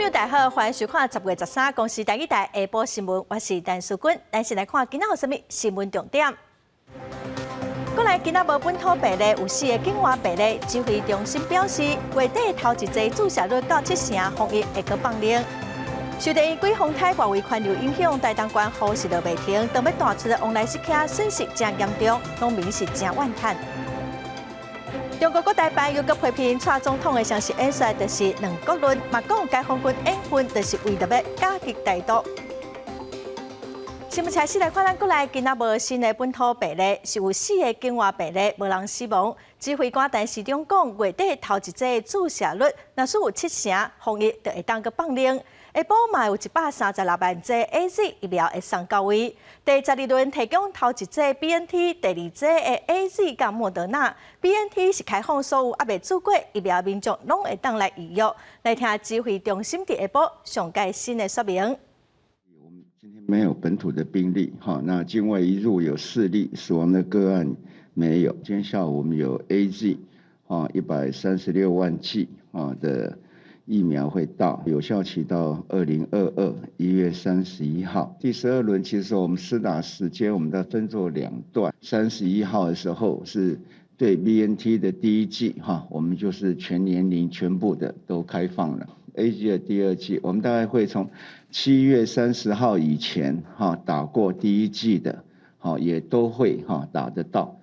眾大家好，歡迎收看10月13公視台語台下晡新聞，我是陳淑君。咱先來看今仔有啥物新聞重點。國內今仔無本土病例，有四个境外病例。指揮中心表示，月底頭一劑注射率到七成，防疫會閣放寬。受到鬼風台外圍環流影響，台東縣雨是落袂停，當欲大出的旺來蝕坑損失誠嚴重，農民是誠怨嘆。中國國台辦又閣批評蔡總統的雙十演說，就是兩國論，嘛講解放軍演訓就是為著欲打擊台獨。新聞開始來看，咱國內今仔無新的本土病例，是有四个境外病例，無人死亡。指揮官陳時中講，月底頭一劑注射率若是有七成，防疫就會當閣放寬。下晡嘛有136萬劑 AZ 疫苗會送到位。第12輪提供頭一劑 BNT，第二劑的 AZ 佮莫德納。BNT 是開放所有猶未注過疫苗民眾攏會當來預約。來聽指揮中心佇下晡上蓋新的說明。今天沒有本土的病例，哈，那境外移入有四例死亡的個案沒有。今天下午我們有 AZ，啊，136萬劑啊的疫苗會到，有效期到2022 1月31號。第12輪其實我們施打時間我們都分做兩段，31號的時候是對 BNT 的第一劑，哈，我們就是全年齡全部的都開放了。AZ 的第二劑，我們大概會從7月30號以前，哈，打過第一劑的，好，也都會哈打得到。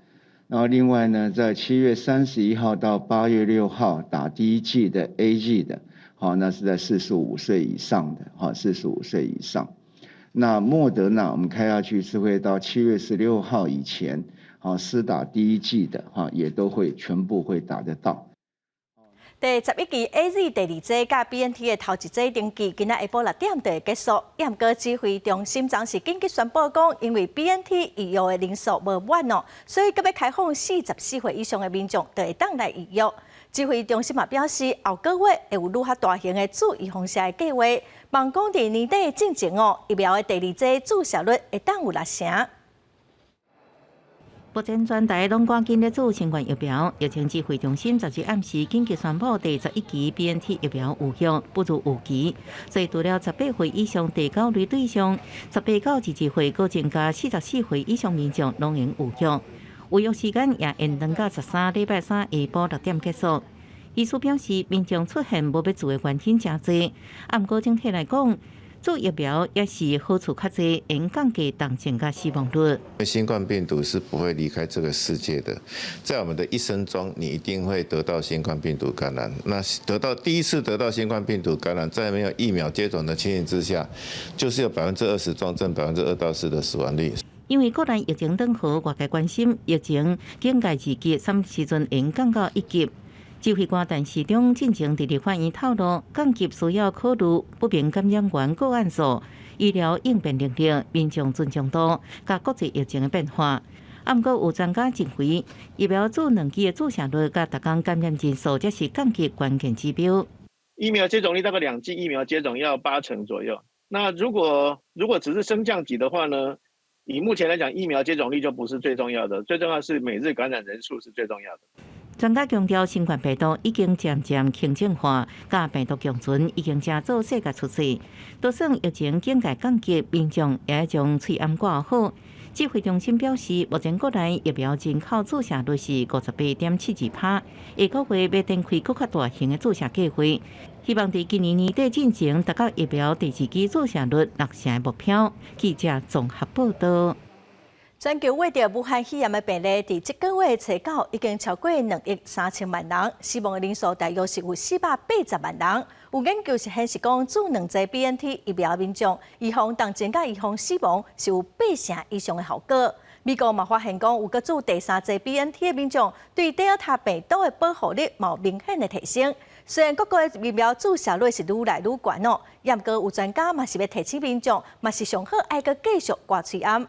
然後另外呢，在7月31號到8月6號打第一劑的 AZ 的，好，那是在四十五歲以上的，哈，四十五歲以上。那莫德納我們開下去是會到7月16號以前，好，施打第一劑的，哈，也都會全部會打得到。第11期 AZ 第二劑佮 BNT 的頭一劑登記，今仔下晡6點就會結束。毋過指揮中心昨是緊急宣布講，因為 BNT 預約的人數無滿哦，所以閣欲開放44歲以上的民眾就會當來預約。指揮中心嘛表示，後個月會有愈較大型的注預防射的計劃，望講佇年底進前哦，疫苗的第二劑注射率會當有六成。目前全台攏趕緊咧注新冠疫苗，疫情指揮中心昨日暗時緊急宣布第十一期 BNT 疫苗有效不如預期，所以除了18歲以上第九類對象，18到22歲閣增加44歲以上民眾攏會預約。預約時間也延長到13禮拜三下晡6點結束。醫師表示，民眾出現無欲注的原因誠濟，啊，毋過整體來講，注疫苗也是好處較濟，會降低重症佮死亡率。新冠病毒是不會離開這個世界的，在我們的一生中，你一定會得到新冠病毒感染。那得到第一次得到新冠病毒感染，在沒有疫苗接種的情形之下，就是有20%重症、2%到4%的死亡率。因為國內疫情轉好，外界關心疫情警戒二級，啥物時陣會降到一級。指揮官陳時中進前佇立法院透露，降級需要考慮不明感染源個案數、醫療應變能力、民眾尊重度、佮國際疫情的變化。啊，毋過有專家認為，疫苗注兩劑的注射率佮逐工感染人數，才是降級關鍵指標。疫苗接種率大概兩劑疫苗接種要八成左右。那如果只是升降級的話呢？以目前來講，疫苗接種率就不是最重要的，最重要是每日感染人數是最重要的。專家強調，新冠病毒已經漸漸輕症化，佮病毒共存已經成做世界趨勢。就算疫情警戒降級，民眾也愛將喙罨掛好。指揮中心表示，目前國內疫苗人口注射率是58.72%，下個月欲展開閣較大型的注射計劃，希望佇今年年底進前達到疫苗第二劑注射率六成的目標。記者綜合報道。全球穢著武漢肺炎的病例，佇這個月初九已經超過2億3千萬人，死亡的人數大約是有480萬人。有研究是顯示講，注兩劑 BNT 疫苗民眾，預防重症佮預防死亡是有八成以上的效果。美國嘛發現講，有閣注第三劑 BNT 的民眾，對德爾塔病毒的保護力嘛有明顯的提升。雖然各國的疫苗注射率是愈來愈懸哦，毋過有專家嘛是欲提醒民眾，嘛是上好愛閣繼續掛喙罨。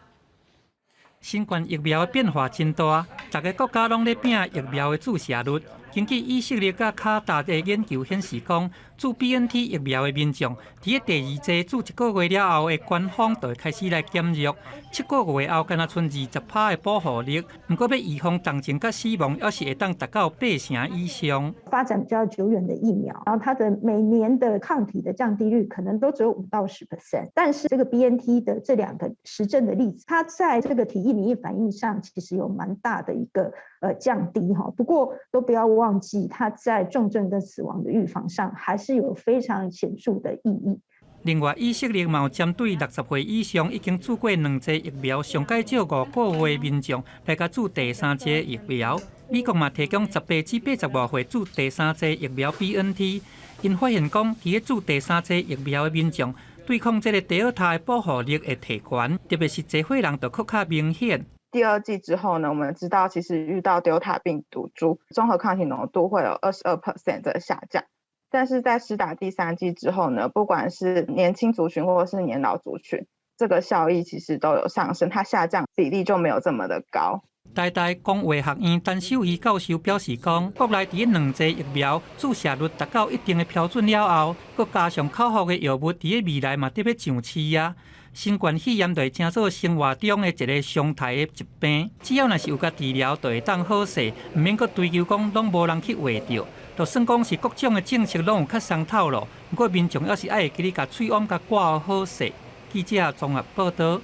新冠疫苗的變化真大，逐个國家攏咧拚疫苗的注射率。根據以色列佮卡達的研究顯示，講注 BNT 疫苗的民眾，佇咧第二劑注一個月了後的高峰就會開始來減弱，7個月後敢若賰20%的保護力。毋過欲預防重症佮死亡，猶是會當達到八成以上。發展比較久遠的疫苗，然後它的每年的抗體的降低率可能都只有5到10%，但是這個 BNT 的這兩個實證的例子，它在這個體液免疫反應上其實有蠻大的一個降低哈。不過都不要忘記，它在重症跟死亡的預防上還是有非常顯著的意義。另外，以色列嘛有針對60歲以上已經注過兩劑疫苗，上蓋少5個月民眾來共注第三劑疫苗。美國嘛提供18至85歲注第三劑疫苗 BNT，𪜶發現講，佇咧注第三劑疫苗的民眾，對抗這個德爾塔的保護力會提懸，特別是濟歲人就閣較明顯。第二劑之後呢，我們知道其實遇到德爾塔病毒株，中和抗體濃度會有22% 的下降。但是在施打第三劑之後呢，不管是年輕族群或者是年老族群，這個效益其實都有上升，它下降比例就沒有這麼的高。台大公衛學院陳秀儀教授表示講，國內佇咧兩劑疫苗注射率達到一定的標準了後，閣加上口服的藥物，佇咧未來嘛得欲上市啊。新冠肺炎就會成做生活中的一个常態的疾病，只要若是有共治療，就會當好勢，毋免閣追求講攏無人去患著。就算講是各種的政策攏有較鬆透咯，毋過民眾猶是愛會記咧共喙罨共掛好勢。記者綜合報導。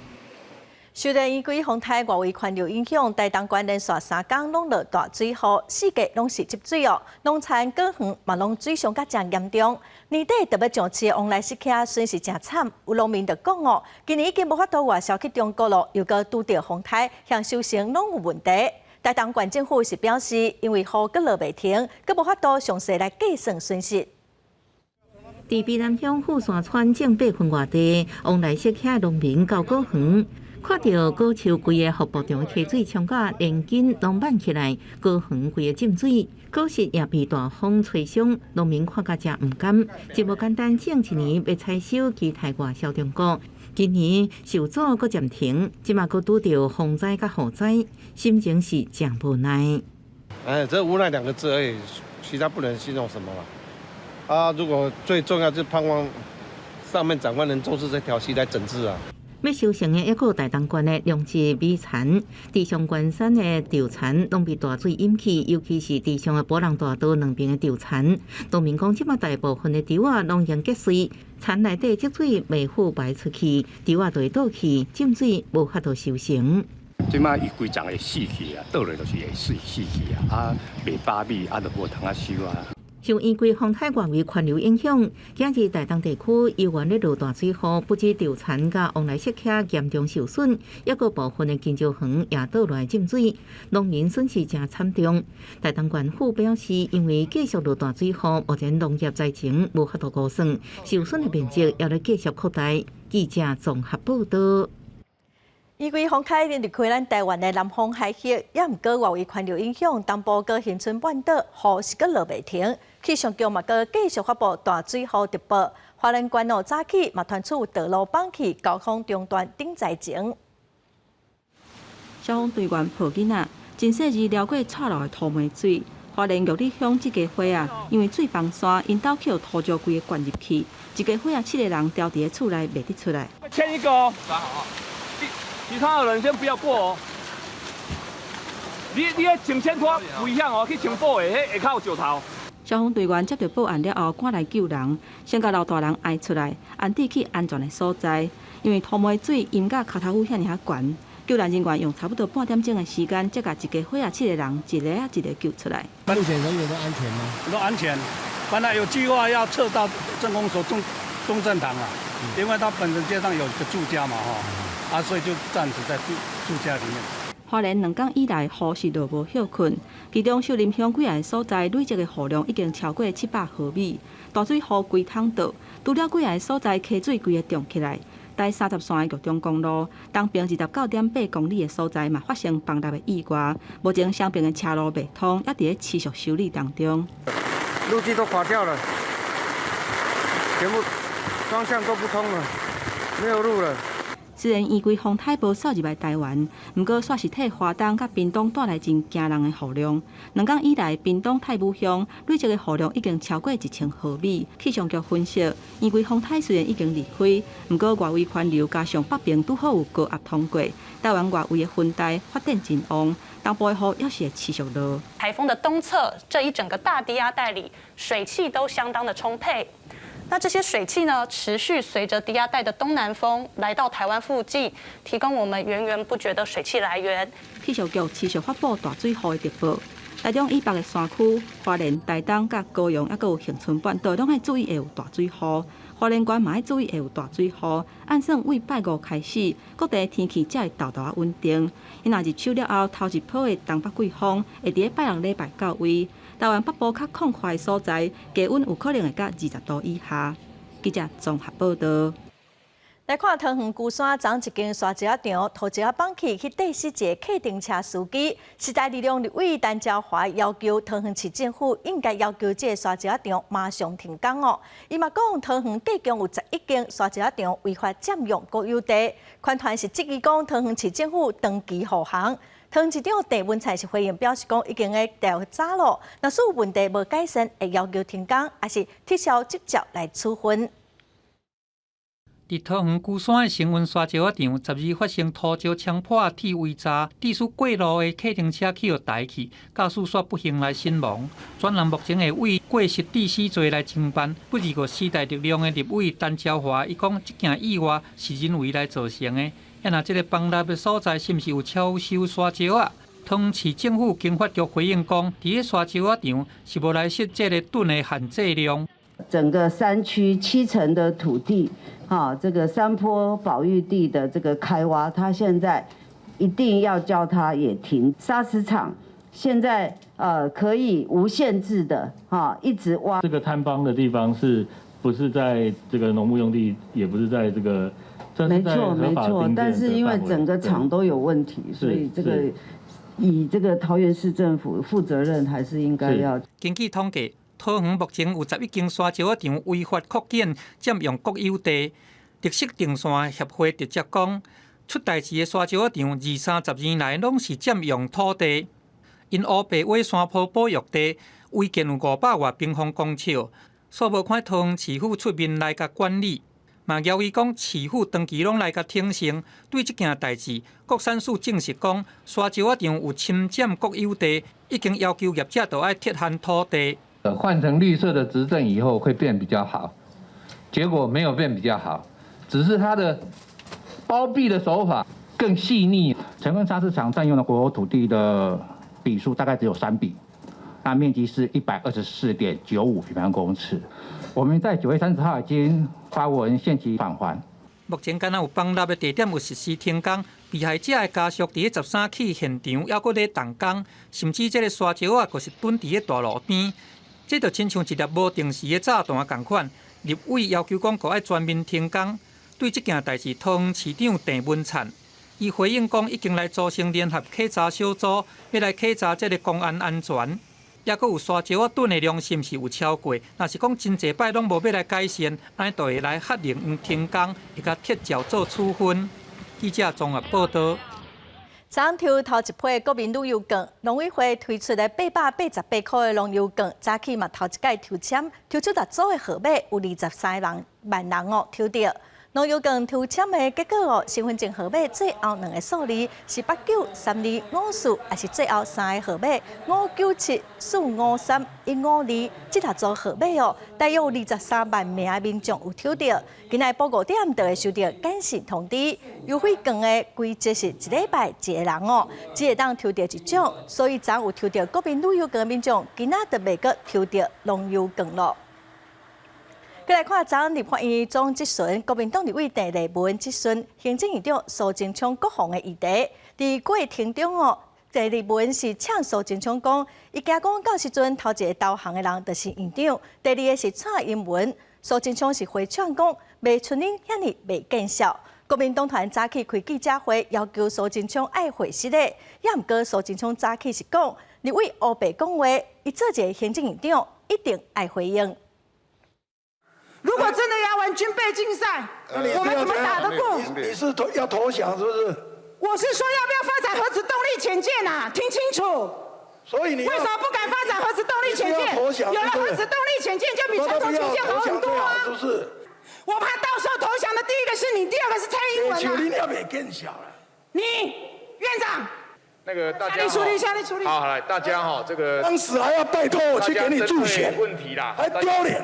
受到圓規風颱外圍環流影響，台東縣連續3工攏落大水雨，四季攏是積水哦。農田果園嘛攏水傷甲誠嚴重。年底就欲上市的旺來蝕額損失誠慘，有農民就講哦，今年已經無法度外銷去中國咯，又閣拄著風颱，響收成攏有問題。台東縣政府是表示，因為雨閣落袂停，閣無法度詳細來計算損失。佇卑南鄉富山村種8分外地，旺來蝕額農民到果園，看著果樹規个瀑布狀溪水衝甲連根攏挽起來，果園規个浸水，果實也被大風吹傷，農民看甲誠毋甘。真無簡單，種一年欲採收，期待外銷中國。今年受阻閣暫停，這馬閣拄著風災佮雨災，心情是誠無奈。哎，這無奈兩個字而已，其他不能形容什麼了。啊，如果最重要就盼望上面長官能重視這條溪來整治啊。欲收成的抑閣有台東縣的兩只米田，池上關山的稻田攏被大水淹去，尤其是池上的伯朗大道兩邊的稻田，農民講這馬大部分的稻仔攏已經結穗，田內底積水袂赴排出去，稻仔就會倒去，浸水無法度收成。這馬伊規叢會死去啊，倒落就是會死死去啊，啊袂飽米啊，就無通啊收啊。受圓規風颱外圍環流影響，今日台東地區猶原咧落大水雨，不止稻田佮旺來蝕額嚴重受損，抑閣部分的香蕉園也倒落來浸水，農民損失誠慘重。台東縣府表示，因為繼續落大水雨，目前農業災情無法度估算，受損的面積猶咧繼續擴大。記者綜合報導。圓規風颱離開咱台灣的南方海峽，也毋過外圍環流影響，東部閣恆春半島雨是閣落袂停。氣象局嘛閣繼續發布大水雨特報，花蓮縣哦早起嘛傳出道路崩去、交通中斷等災情。消防隊員抱囡仔，真細膩撩過蔡落的土糜水。花蓮玉里鄉這家伙仔，因為水崩山，𪜶兜予土石規个灌入去，一家伙仔七個人牢佇咧厝內袂得出來。牽一個哦，其他的人先不要過哦。你彼穿淺拖危險哦，去穿布的，彼下跤有石頭。消防隊員接著報案了後，趕來救人，先共老大人爣出來，安置去安全的所在。因為土糜水淹甲跤頭趺遐爾仔懸，救援人員用差不多半點鐘的時間，才共一家伙仔七個人一個仔一個救出來。目前人員都安全嗎？都安全。本來有計劃要撤到鎮公所中中正堂啊，因為他本身街上有個住家嘛，吼，啊，所以就暫時在住家裡面。花蓮2工以來，雨是落無歇睏，其中秀林鄉幾个所在累積的雨量已經超過700毫米，大水雨規桶倒，除了幾个所在溪水規个漲起來。台三十線的玉中公路東爿29.8公里的所在嘛發生崩塌的意外，目前雙爿的車路袂通，猶佇咧持續修理當中。路基都垮掉了，全部雙向都不通了，沒有路了。雖然圓規風颱無掃入來台灣，毋過煞是替花東佮屏東帶來真驚人的雨量。兩工以來，屏東太武鄉累積的雨量已經超過1000毫米。氣象局分析，圓規風颱雖然已經離開，毋過外圍環流加上北邊拄好有高壓通過，台灣外圍的雲帶發展真旺，東部的雨猶是會持續落。颱風的東側這一整個大低壓帶裡，水汽都相當的充沛。那這些水汽呢，持續隨着低壓帶的東南風來到台灣附近，提供我們源源不絕的水汽來源。氣象局持續發布大水雨的特報，台中以北的山區、花蓮、台東佮高雄，猶閣有恆春半島，攏愛注意會有大水雨。花蓮縣嘛愛注意會有大水雨。按算對拜五開始，各地天氣才會沓沓仔穩定。若入秋了後，頭一波的東北季風會佇拜六禮拜到位。台灣北部較曠闊的所在，低溫有可能會到20度以下。記者綜合報道。來看桃園龜山昨一間沙石仔場，土石仔崩去，去硩死一个客丁車司機。時代力量立委陳昭華要求桃園市政府應該要求這个沙石仔場馬上停工哦。伊嘛講桃園計共有11間沙石仔場違法佔用國有地，環團是質疑講桃園市政府長期護航。桃園市長鄭文燦是回應表示講已經咧調查咯，若是問題無改善，會要求停工，抑是撤銷執照來處分。佇桃園龜山的成運沙石仔場，12發生土石衝破鐵圍閘，致使過路的客丁車去予抬去，駕駛煞不幸來身亡。專人目前會以過失致死罪來偵辦。不過時代力量的立委陳昭華，伊講這件意外是人為來造成的。啊，若這个崩塌的所在是毋是有超收沙石仔？桃園市政府經發局回應講，佇咧沙石仔場是無來設這个噸的限制量。整個山區七成的土地，哈，這個山坡保育地的這個開挖，他現在一定要叫他也停。砂石場現在可以無限制的哈一直挖。這個坍方的地方是不是在這個農牧用地，也不是在這個？沒錯沒錯，但是因為整個場都有問題，所以這個以這個桃園市政府負責任，還是應該要。根據統計，桃園目前有11間沙石仔場違法擴建，佔用國有地。綠色定線協會直接講，出代誌的沙石仔場二三十年來攏是佔用土地，𪜶烏白挖山坡保育地，違建有500外平方公尺，煞無看桃園市府出面來共管理。嘛，枵伊講市府長期攏來共挺身，對這件代誌，國產署證實講，沙石仔場有侵佔國有地，已經要求業者都愛撤還土地。換成綠色的執政以後會變比較好，結果沒有變比較好，只是他的包庇的手法更細膩。成運砂石場佔用的國有土地的筆數大概只有3筆，那面積是124.95平方公尺。我們在9月30號已經發文限期返還。目前敢若有崩塌的地點有實施停工，被害者的家屬佇咧13去現場，猶閣咧動工，甚至這个沙石仔，閣是囤佇咧大路邊，這就親像一粒無定時的炸彈仝款。立委要求講，閣愛全面停工。對這件代誌，桃園市長鄭文燦，伊回應講，已經來組成聯合稽查小組，欲來稽查這个工安安全。抑閣有沙石仔囤的量是毋是有超過？若是講真濟擺攏無欲來改善，按呢就會來喝令𪜶停工，會共撤照做處分。記者綜合報道。昨抽頭一批國民旅遊券，農委會推出的888塊的農遊券，早起嘛頭一擺抽籤，抽出六組的號碼，有23萬人哦抽著。農遊券抽籤的結果哦，身份證號碼最後兩個數字是893254，抑是最後三個號碼597453,152，這六組號碼哦，大約有23萬名的民眾有抽著。今仔晡5點就會收到簡訊通知。優惠券的規則是一禮拜一個人哦，只會當抽著一種，所以昨有抽著國民旅遊券的民眾，今仔就袂閣抽著農遊券咯。閣來看，昨立法院總質詢，國民黨立委鄭麗文質詢行政院長蘇貞昌國防的議題。佇過程中哦，鄭麗文是嗆蘇貞昌講，伊驚講到時陣頭一个投降的人就是院長，第二个是蔡英文。蘇貞昌是回嗆講，袂像恁遐爾袂見笑。國民黨團早起開記者會，要求蘇貞昌愛回實的，也毋過蘇貞昌早起是講，立委烏白講話，伊做一个行政院長一定愛回應。如如果真的要玩軍備競賽，我們怎麼打得過？你是投要投降是不是？我是說要不要發展核子動力潛艦啊？聽清楚。所以你為什麼不敢發展核子動力潛艦？有了核子動力潛艦就比傳統潛艦好很多啊！是不是？我怕到時候投降的第一個是你，第二個是蔡英文啊！你要別更小了。你院長，那個大家你處理一下，你處理。好，好來，大家哈，這個當時還要拜託我去給你助選，問題啦，還丟臉。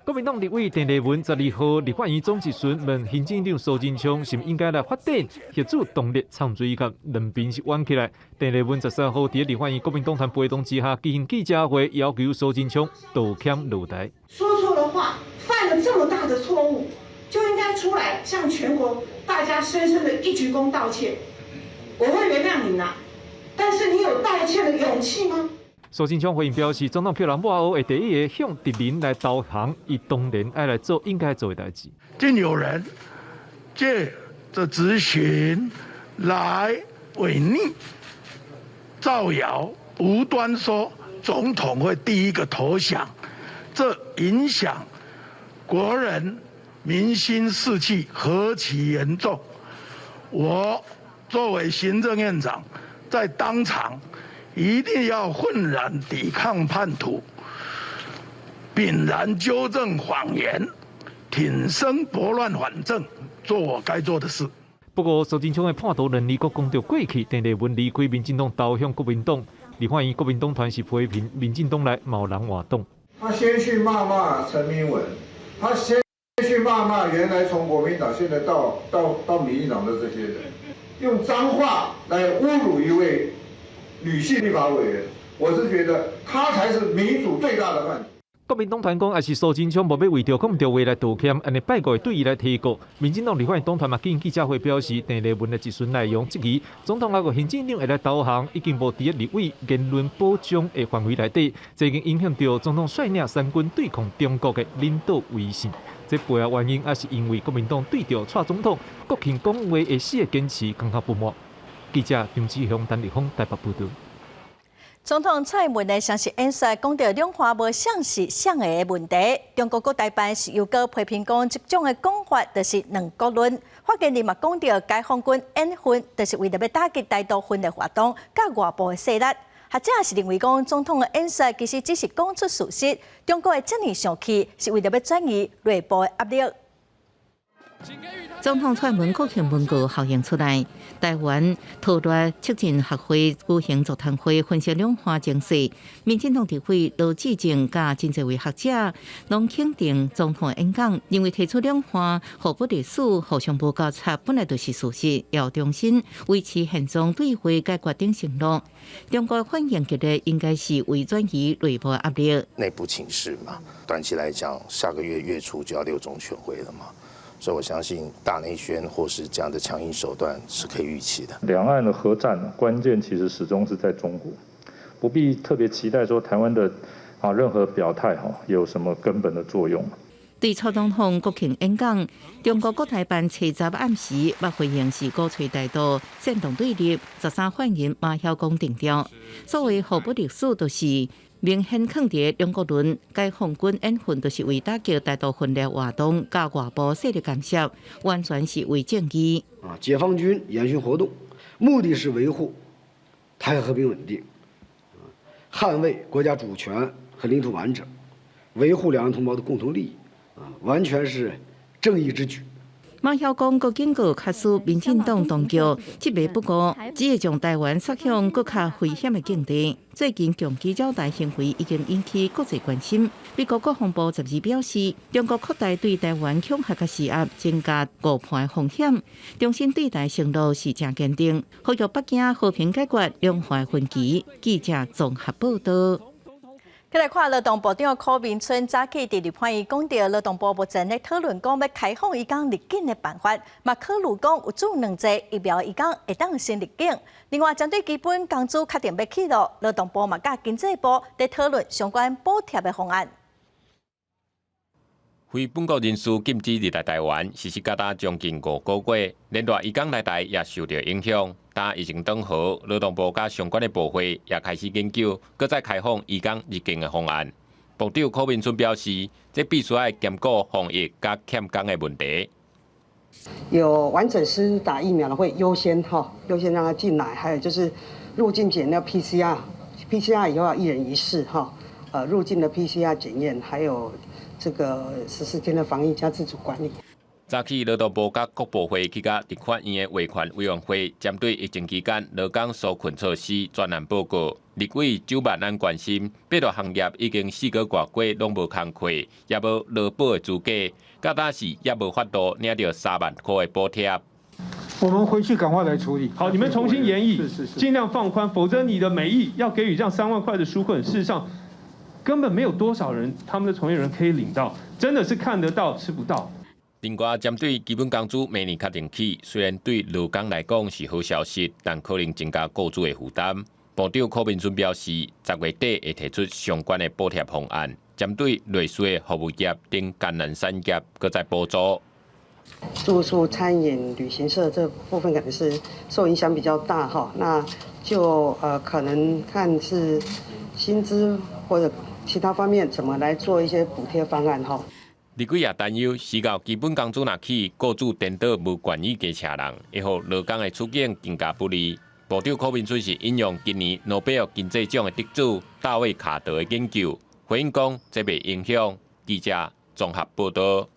國民黨立委鄭麗文12號立法院總質詢問行政院長蘇貞昌，是毋應該來發展核子動力淡水艦，兩邊是冤起來。鄭麗文13號佇立法院國民黨團陪同之下舉行記者會，要求蘇貞昌道歉落台。說錯了話，犯了這麼大的錯誤，就應該出來向全國大家深深的一鞠躬道歉。我會原諒你啦，但是你有道歉的勇氣嗎？蘇貞昌回應表示，總統予人抹黑，會第一個向敵人來投降，伊當然愛來做應該做的代誌。竟有人借著質詢來違逆、造謠，無端說總統會第一個投降，這影響國人民心士氣何其嚴重！我作為行政院長，在當場，一定要憤然抵抗叛徒，秉然糾正謊言，挺身撥亂反正，做我該做的事。不過，蘇貞昌的叛徒能力閣講著過去，鄭麗文離開民進黨投向國民黨，立法院國民黨團是批評民進黨內嘛有人換黨。他先去罵罵陳明文，他先去罵罵原來從國民黨現在到民進黨的這些人，用髒話來侮辱一位女性立法委員，我是覺得她才是民主最大的問題。國民黨團講，也是蘇貞昌無欲為著講毋著話來道歉，按呢拜五會對伊來提告。民進黨立法院黨團嘛，舉行記者會表示，鄭麗文的質詢內容質疑總統抑閣行政院長會來投降，已經無佇立委言論保障的範圍內底，這已經影響著總統率領三軍對抗中國的領導威信。這背後原因也是因為國民黨對著蔡總統國慶講話的四個堅持感覺不滿。記者張志雄、陳立峰台北報導。總統蔡英文的詳細演說講著兩岸無誰是誰的問題，中國國台辦是又閣批評講，這種的講法就是兩國論。發言人嘛講著，解放軍演訓就是為著欲打擊台獨分裂活動，佮外部的勢力。學者是認為講，總統的演說其實只是講出事實，中國會遮爾生氣，是為著欲轉移內部的壓力。總統蔡英文國慶文告效應出來，台灣韜略促進學會舉行座談會，分析兩岸情勢。民進黨立委羅致政佮真濟位學者攏肯定總統演講，認為提出兩岸互不隸屬、互相無交叉，本來就是事實，要重申維持現狀對話解決等承諾。中國反應激烈，應該是為轉移內部壓力。內部情勢嘛，短期來講，下個月月初就要六中全會了嘛。所以我相信大內宣或是這樣的強硬手段是可以預期的。兩岸的和戰關鍵其實始終是在中國，不必特別期待說台灣的任何表態有什麼根本的作用。對蔡總統國慶演講，中國國台辦初十暗時捌回應是鼓吹台獨、煽動對立。13發言人馬曉光定調，所謂互不隸屬，就是明顯囥佇兩國論，解放軍演訓就是為打擊台獨分裂活動，佮外部勢力干涉，完全是為正義。啊，解放軍演訓活動，目的是維護台海和平穩定，捍衛國家主權和領土完整，維護兩岸同胞的共同利益，啊，完全是正義之舉。馬曉光閣警告，假使民進黨當局執迷不悟，只會將台灣殺向閣較危險的境地。最近共機繞台行為已經引起國際關心。美國國防部12表示，中國擴大對台灣恐嚇佮施壓，增加誤判風險。重申對台承諾是誠堅定，呼籲北京和平解決兩岸分歧。記者綜合報導。再來看勞動部長柯明春早起佇立法院講著，勞動部目前咧討論講欲開放移工入境的辦法，嘛考慮講有注兩劑疫苗移工會當先入境。另外，針對基本工資確定欲起落，勞動部嘛佮經濟部佇討論相關補貼的方案。非本國人士禁止入來台灣，實施到今將近5個月，連帶移工來台也受著影響。但疫情當好，勞動部佮相關的部會也開始研究，閣再開放移工入境的方案。部長柯文春表示，這必須愛兼顧防疫佮欠工的問題。有完整施打疫苗的會優先哈，優先讓他進來。還有就是入境檢要 PCR，PCR 以後要一人一室哈。入境的 PCR 檢驗，還有這個14天的防疫加自主管理。早起勞動部佮各部會去佮立法院的衛權委員會，針對疫情期間勞工紓困措施專案報告。立委周萬安關心，八大行業已經4個外月攏無工課，也無勞保的資格，到今時也無法度領著3萬箍的補貼。我們回去趕快來處理。好，你們重新研議，盡量放寬，否則你的美意要給予這樣3萬塊的紓困，事實上根本沒有多少人，他們的從業人可以領到，真的是看得到吃不到。另外，針對基本工資明年確定起，雖然對勞工來講是好消息，但可能增加雇主的負擔。部長柯文春表示，10月底會提出相關的補貼方案，針對類似的服務業等艱難產業，閣再補助。住宿、餐飲、旅行社這部分可能是受影響比較大哈，那就可能看是薪資或者其他方面怎麼來做一些補貼方案哈。立委也擔憂，時到基本工資若起，雇主顛倒無願意加請人，會予勞工的處境更加不利。部長柯文春是引用今年諾貝爾經濟獎的得主大衛卡德的研究，回應講這袂影響。記者綜合報道。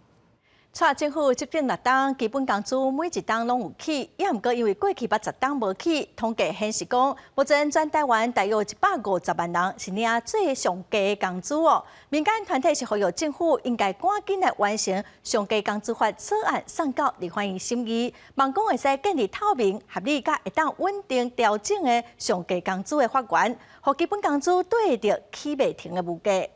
蔡政府執政6冬，基本工資每一冬攏有起，也毋過因為過去捌10冬無起，統計顯示講，目前全台灣大約150萬人是領最上低的工資哦。民間團體是呼籲政府應該趕緊來完成上低工資法草案送到立法院審議，望講會使建立透明、合理佮會當穩定調整的上低工資的法源，予基本工資對得起袂停的物價。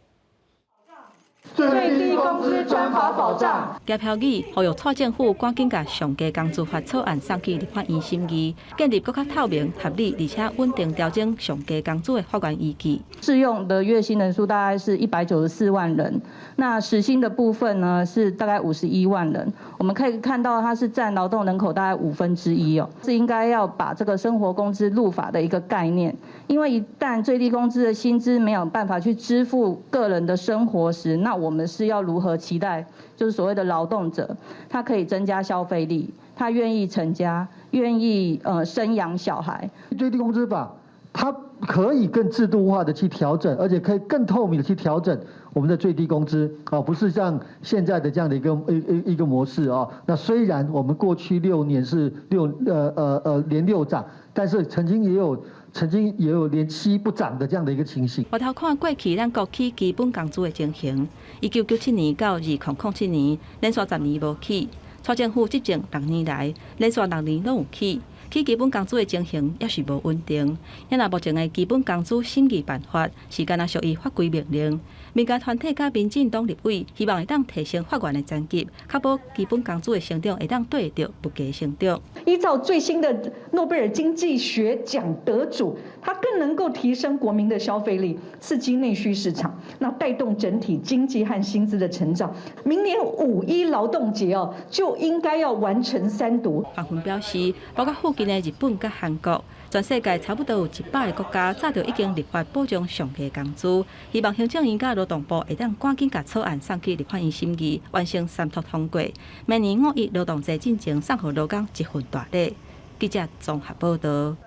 最低工資專法保障。加票議呼籲蔡政府趕緊共上低工資法草案送去立法院審議，建立閣較透明、合理，而且穩定調整上低工資的法源依據。適用的月薪人數大概是194萬人，那時薪的部分呢是大概51萬人。我們可以看到，它是佔勞動人口大概1/5哦，是應該要把這個生活工資入法的一個概念，因為一旦最低工資的薪資沒有辦法去支付個人的生活時，那我們是要如何期待，就是所謂的勞動者，他可以增加消費力，他願意成家，願意生養小孩。最低工資法，它可以更制度化的去調整，而且可以更透明的去調整我們的最低工資啊，不是像現在的這樣的一個模式啊。那雖然我們過去6年是六呃呃呃連六漲，但是曾經也有連七不漲的這樣的一個情形。回頭看過去咱國起基本工資的情形，1997年到2007年連續10年無起，蔡政府執政6年來連續6年攏有起。起基本工資的情形猶是無穩定，因若目前的基本工資審議辦法是干焦屬於法規命令，民間團體佮民進黨立委希望會當提升法源的層級，確保基本工資的成長會當對得著物價成長。依照最新的諾貝爾經濟學獎得主，他更能夠提升國民的消費力，刺激內需市場，那帶動整體經濟和薪資的成長。明年五一勞動節哦，就應該要完成三讀。黃雲表示，包括附近的日本佮韓國，全世界差不多有100個國家早就已經立法保障上低工資。希望行政院佮勞動部會當趕緊共草案送去立法院審議，完成三讀通過。明年五一勞動節進前送予勞工一份大禮。記者綜合報道。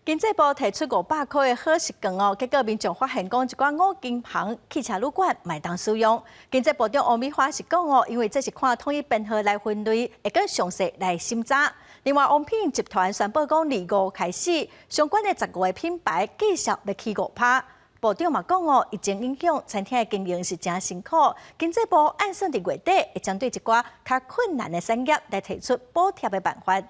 經濟部提出500箍的好食券哦，結果民眾發現講一寡五金行、汽車旅館嘛會當使用。經濟部長王美花是講哦，因為這是看統一編號來分類，會閣詳細來審查。另外，王品集團宣布講，2月5開始，相關的15個品牌繼續欲起5%。部長嘛講哦，疫情影響餐廳的經營是誠辛苦。經濟部按算佇月底會針對一寡較困難的產業來提出補貼的辦法。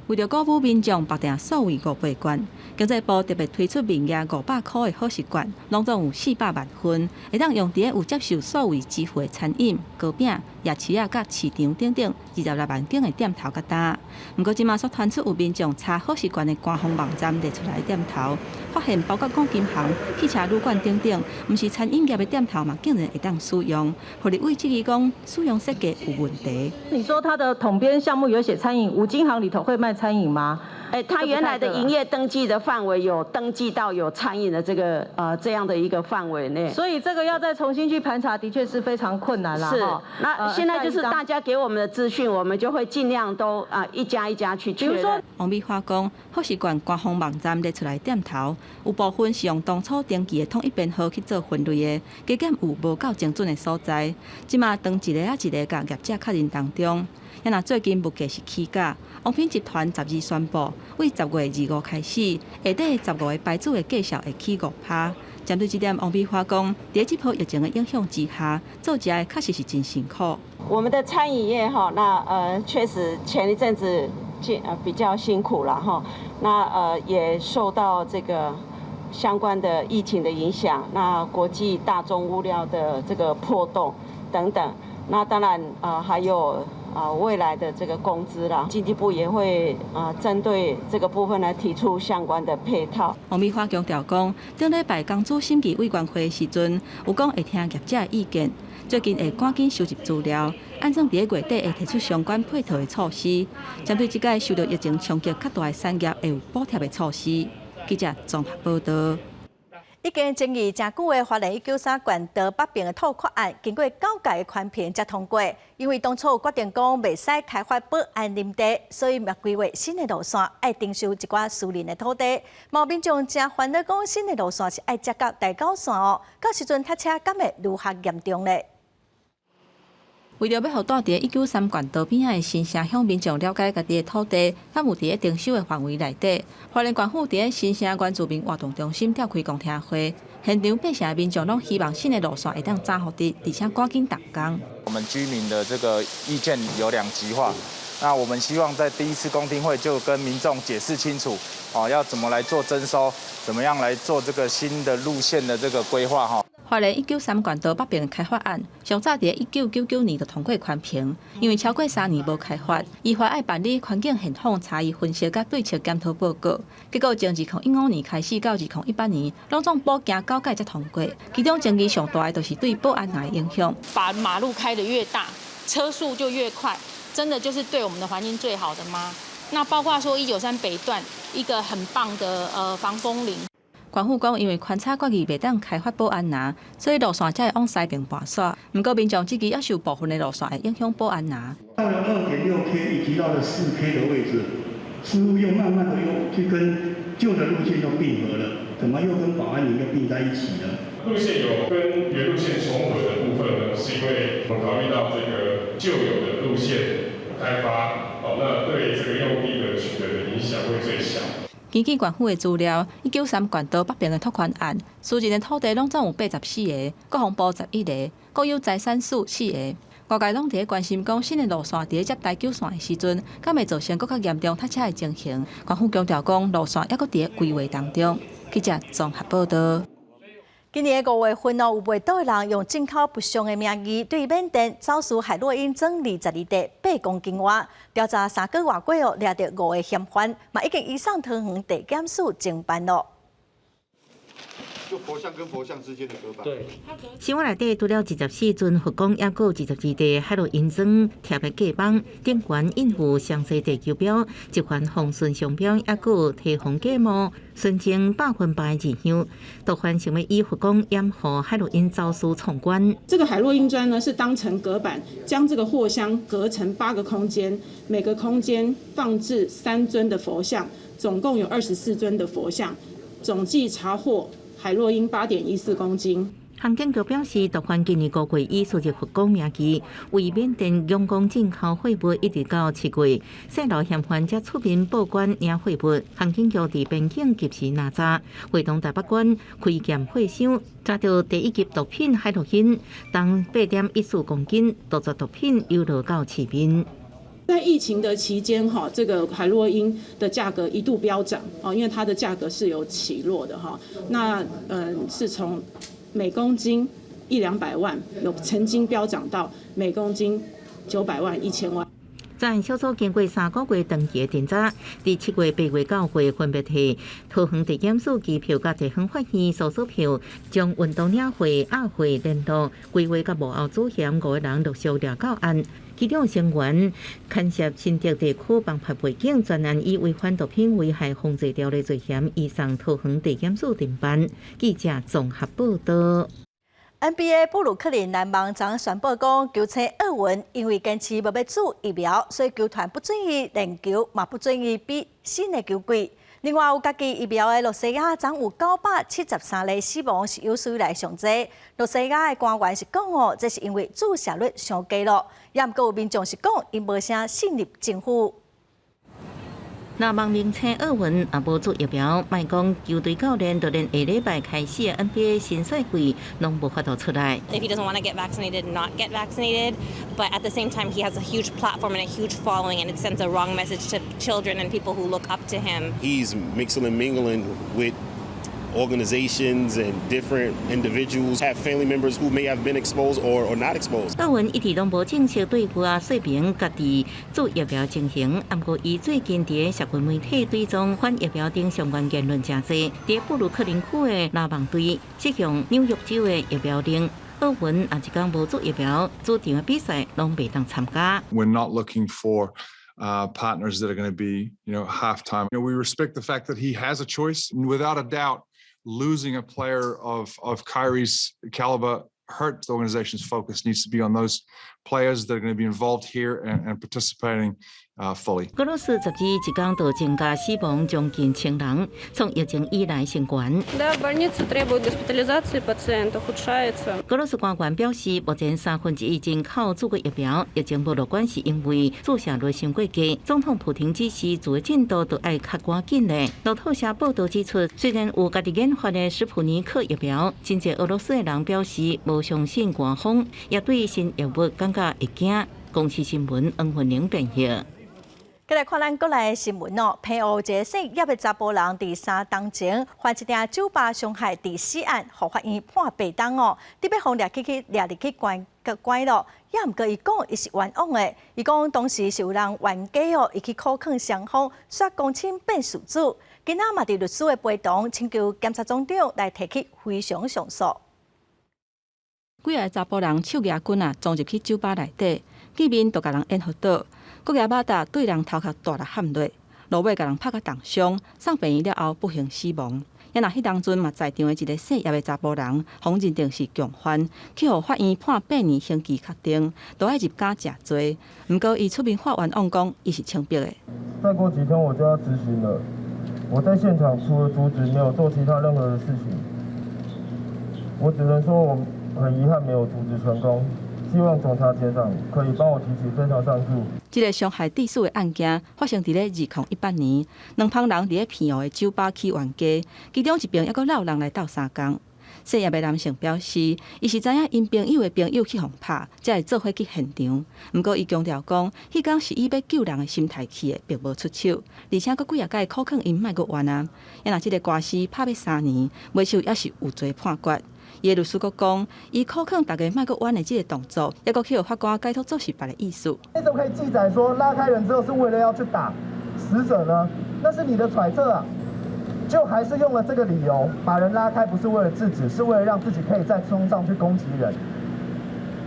為著鼓舞民眾縛定數位五倍券，經濟部特別推出面額500箍的好食券，攏總有400萬份，會當用佇咧有接受數位支付的餐飲、糕餅、夜市仔佮市場等等26萬間的店頭佮擔。毋過這馬煞傳出有民眾查好食券的官方網站列出來的店頭，發現包括五金行、汽車旅館等等，毋是餐飲業的店頭嘛，竟然會當使用。予立委質疑講使用設計有問題。你說它的統編項目有寫餐飲，五金行裡頭會賣餐飲嗎？欸，他原來的營業登記的範圍有登記到有餐飲的這這樣的一個範圍內，所以這個要再重新去盤查，的確是非常困難啦。是，那現在就是大家給我們的資訊，我們就會盡量都一家一家去確認。比如說，王美花講，福士縣官方網站列出來店頭，有部分是用當初登記的統一編號去做分類的，加減有無夠精準的所在。這馬當一個仔一個共業者確認當中。啊若最近物價是起價，王品集團12宣布，對10月25開始，下底15個牌子的價數會起5%。針對這點，王美花講，佇這波疫情的影響之下，做食的確實是真辛苦。我們的餐飲業哈，那確實前一陣子比較辛苦了哈，那也受到這個相關的疫情的影響，那國際大宗物料的這個波動等等，那當然還有未來的這個工資啦，經濟部也會針對這個部分來提出相關的配套。王美花強調講，頂禮拜工資審議委員會的時陣，有講會聽業者的意見，最近會趕緊收集資料，按算佇月底會提出相關配套的措施，針對這屆受到疫情衝擊較大的產業會有補貼的措施。記者綜合報道。已經爭議誠久的花蓮193縣道北邊的拓寬案，經過九屆的環評才通過。因為當初決定講袂使開發保安林地，所以嘛規劃新的路線愛徵收一寡私人的土地。嘛民眾誠煩惱講新的路線是愛接到台九線哦，到時陣塞車敢會愈較嚴重咧？為著欲予蹛佇193縣道邊仔的新城鄉民眾了解家己的土地，敢有佇咧徵收的範圍內底。花蓮縣府佇咧新城原住民活動中心召開公聽會，現場八成的民眾攏希望新的路線會當早予得，而且趕緊動工。我們居民的這個意見有兩極化，那我們希望在第一次公聽會就跟民眾解釋清楚，哦，要怎麼來做徵收，怎麼樣來做這個新的路線的這個規劃，哈。花蓮193縣道北邊開發案，上早佇1999年就通過環評，因為超過3年無開發，依法愛辦理環境現況差異分析佮對策檢討報告。結果從2005年開始到2018年，攏總補經九屆才通過。其中爭議上大的，就是對保安林的影響。把馬路開得越大，車速就越快，真的就是對我們的環境最好的嗎？那包括說193北段一個很棒的防風林。縣府講，因為勘測決議袂當開發保安林，所以路線才會往西邊跋煞。毋過民眾質疑，猶有部分的路線會影響保安林。到了2.6K 以及到了4K 的位置，似乎又慢慢的又去跟舊的路線又併合了，怎麼又跟保安林又併在一起了？路線有跟原路線重合的部分呢，是因為我們考慮到這個舊有的路線開發，哦，那對這個用地的取得的影響會最小。根據縣府的資料，193縣道北邊的拓寬案，私人的土地攏總有84个，國防部11个，國有財產署4个。外界攏佇咧關心講，新的路線佇咧接台九線的時陣，敢會造成閣較嚴重塞車的情形？縣府強調講，路線猶閣佇咧規劃當中。記者綜合報道。今年5月份哦，有袂少的人用進口不祥的名義對緬甸走私海洛因裝22塊8公斤外，調查3個外過哦，掠著5個嫌犯，嘛已經移送桃園地檢署偵辦咯。就佛像跟佛像之間的隔板。對。新聞內底除了24尊佛光，猶閣有22塊海洛因磚貼的隔板，頂懸印有詳細地球標，一環豐順商標，猶閣有提防假冒，純正100%的二香。毒販想欲以佛光掩護海洛因走私闖關。這個海洛因磚呢，是當成隔板，將這個貨箱隔成8個空間，每個空間放置3尊的佛像，總共有24尊的佛像，總計查獲海洛因8.14公斤。刑警局表示，毒販今年5月以輸入佛光名義，為緬甸仰光進口貨物，一直到7月，泄露嫌犯才出面報關領貨物。刑警局佇邊境及時攔查，會同台北縣開檢貨箱，查著第一級毒品海洛因，重8.14公斤，杜絕毒品流落到市面。在疫情的期間，哈，這個海洛因的價格一度飆漲，哦，因為它的價格是有起落的，哈。那是從每公斤100-200萬，有曾經飆漲到每公斤900萬、1000萬。專案小組經過3個月長期調查，佇7月、8月、9月分別佇桃園地檢署機票佮地方法院搜索票，將運動領貨、押貨聯絡、規劃佮幕後主嫌5個人陸續掠到案。其中成員牽涉新竹地區幫派背景，專案以違反毒品危害防制條例罪嫌，移送桃園地檢署偵辦。記者綜合報道。 NBA 布魯克林籃網昨宣布講，球星厄文因為堅持無欲注疫苗，所以球團不准伊練球，嘛不准伊比新的球季。另外，有家己疫苗的露西亞，昨有973例死亡，是有史以來上濟。露西亞的官員是講哦，這是因為注射率傷低咯。也毋過有民眾是講，𪜶無啥信任政府。籃網明星厄文也無注疫苗，莫講球隊教練，就連下禮拜開始的 NBA 新賽季攏無法度出來。 If he doesn't want to get vaccinated, not get vaccinated. But at the same time, he has a huge platform and a huge following, and it sends a wrong message to children and people who look up to him. He's mixing and mingling with organizations and different individuals, have family members who may have been exposed or not exposed. 厄文一直攏無正式對外說明家己注疫苗情形，毋過伊最近佇社群媒體追蹤反疫苗等相關言論誠濟。佇布魯克林區的籃網隊適用紐約州的疫苗令，厄文也一工無注疫苗，主場的比賽攏袂當參加。 We're not looking for partners that are going to be half-time. We respect the fact that he has a choice. And without a doubt, losing a player of Kyrie's caliber hurts. The organization's focus needs to be on those players that are going to be involved here and participating fully. 俄羅斯十二一工就增加死亡將近千人，創疫情以來新高。 Да, больница требует госпитализации пациента, ухудшается. 俄羅斯官員表示，目前1/3人口注過疫苗，疫情無樂觀，是因為注射率傷過低。總統普廷指示做的進度都愛較趕緊咧。路透社報導指出，雖然有家己研發的斯普尼克疫苗，真濟俄羅斯的人表示無相信官方，也對新藥物感覺會驚。公視新聞黃雲玲編譯。繼來看咱國內的新聞哦，澎湖一个姓葉的查埔人，佇三冬前犯一件酒吧傷害致死案，予法院判八冬哦，得欲予掠去去掠入去關關咯。也毋過伊講伊是冤枉的，伊講當時是有人冤家哦，伊去苦勸雙方，煞公親變事主。今仔嘛佇律師的陪同，請求檢察總長來提起非常上訴。幾个查埔人手舉棍仔，衝入去酒吧內底，見面就共人緣予倒，閣舉肉脣對人頭殼大力砍落，落尾共人拍甲重傷，送病院了後不幸死亡。也若彼當陣嘛在場的一个姓葉的查埔人，予認定是共犯，去予法院判8年刑期確定，都愛入監食罪。毋過伊出面發冤枉講，伊是清白的。再過幾天我就要執行了，我在現場除了阻止，沒有做其他任何的事情。我只能說我很遺憾沒有阻止成功，希望總察檢長可以幫我提起非常上訴。這个傷害致死的案件發生佇咧2018年，兩幫人佇咧澎湖的酒吧起冤家，其中一爿猶閣落人來鬥相共。姓葉的男性表示，伊是知影𪜶朋友的朋友去予拍，才會做伙去現場。毋過伊強調講，彼工是以欲救人的心態去的，並無出手，而且閣幾仔擺苦勸𪜶莫閣冤啊。也若這个官司拍欲3年，袂輸猶是有罪判決。伊的律師閣講，伊苦勸大家莫閣冤的這个動作，猶閣去予法官解讀做是別个意思。你怎麼可以記載說拉開人之後是為了要去打死者呢？那是你的揣測啊！就還是用了這個理由把人拉開，不是為了制止，是為了讓自己可以再衝上去攻擊人，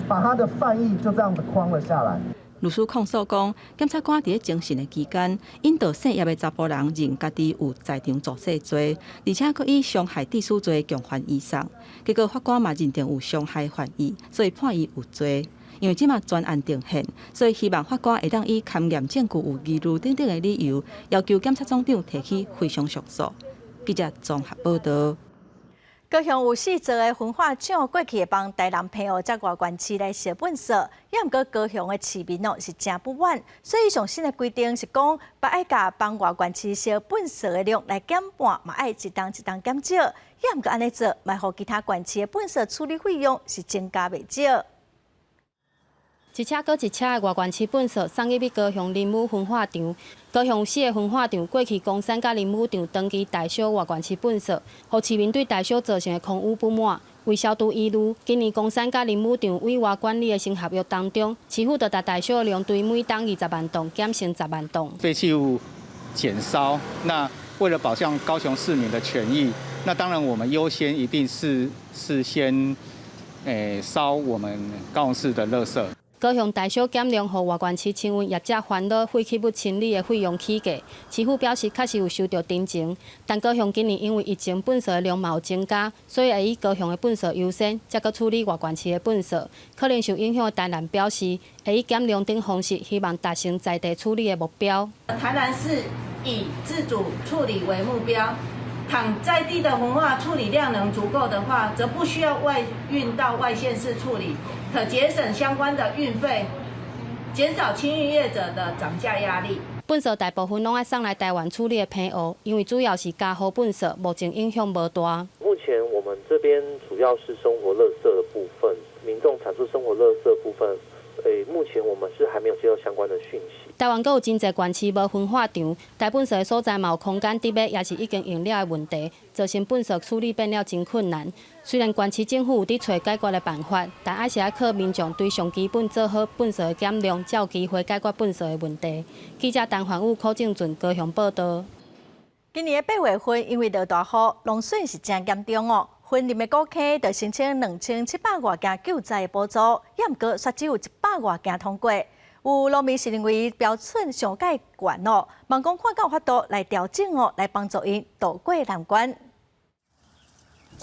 把他的犯意就這樣子框了下來。律師控訴講，檢察官佇咧偵訊的期間，引導姓葉的查埔人認家己有在場助勢罪，而且閣以傷害致死罪共犯移送。結果法官嘛認定有傷害犯意，所以判伊有罪。因為這馬全案定讞，所以希望法官會當以勘驗證據有疑慮等等的理由，要求檢察總長提起非常上訴。記者綜合報道。高雄有四座的焚化廠過去會幫台南澎湖遮外縣市來燒糞埽，也毋過高雄的市民哦是誠不滿，所以上新的規定是講，欲愛共幫外縣市燒糞埽的量來減半，嘛愛一冬一冬減少，也毋過按呢做，嘛予其他縣市的糞埽處理費用是增加袂少。一車閣一車的外縣市糞埽送入去高雄林武焚化場。高雄有四个焚化場，過去岡山佮林武場長期代燒外縣市糞埽，予市民對代燒造成的空污不滿。為消除疑慮，今年岡山佮林武場委外管理的新合約當中，市府就共代燒的量對每冬20萬噸減成10萬噸。廢棄物減燒，那為了保障高雄市民的權益，那當然我們優先一定是先燒我們高雄市的垃圾。高雄大小減量，予外縣市清運業者煩惱廢棄物清理的費用起價。市府表示確實有收著陳情，但高雄今年因為疫情糞掃的量嘛有增加，所以會以高雄的糞掃優先，才閣處理外縣市的糞掃。可能受影響的台南表示，會以減量等方式，希望達成在地處理的目標。台南市以自主處理為目標，倘在地的焚化處理量能足夠的話，則不需要外運到外縣市處理，可節省相關的運費，減少清運業者的漲價壓力。糞掃大部分攏愛送來台灣處理的棚屋，因為主要是家戶糞掃，目前影響無大。目前我們這邊主要是生活垃圾的部分，民眾產出生活垃圾部分，目前我們是還沒有接到相關的訊息。台灣閣有真濟縣市無焚化場，大糞掃的所在嘛有空間佇尾，也是已經用了的問題，造成糞掃處理變了真困難。雖然縣市政府有佇揣解決的辦法，但還是愛靠民眾對上基本做好糞掃的減量，才有機會解決糞掃的問題。記者陳焕武、柯正俊高雄報道。今年的八月份因為落大雨，農損是真嚴重哦。雲林的古坑就申請2700外件救災的補助，也毋過煞只有100外件通過。有農民是認為標準傷蓋懸哦，望講看敢有法度來調整哦，來幫助𪜶渡過難關。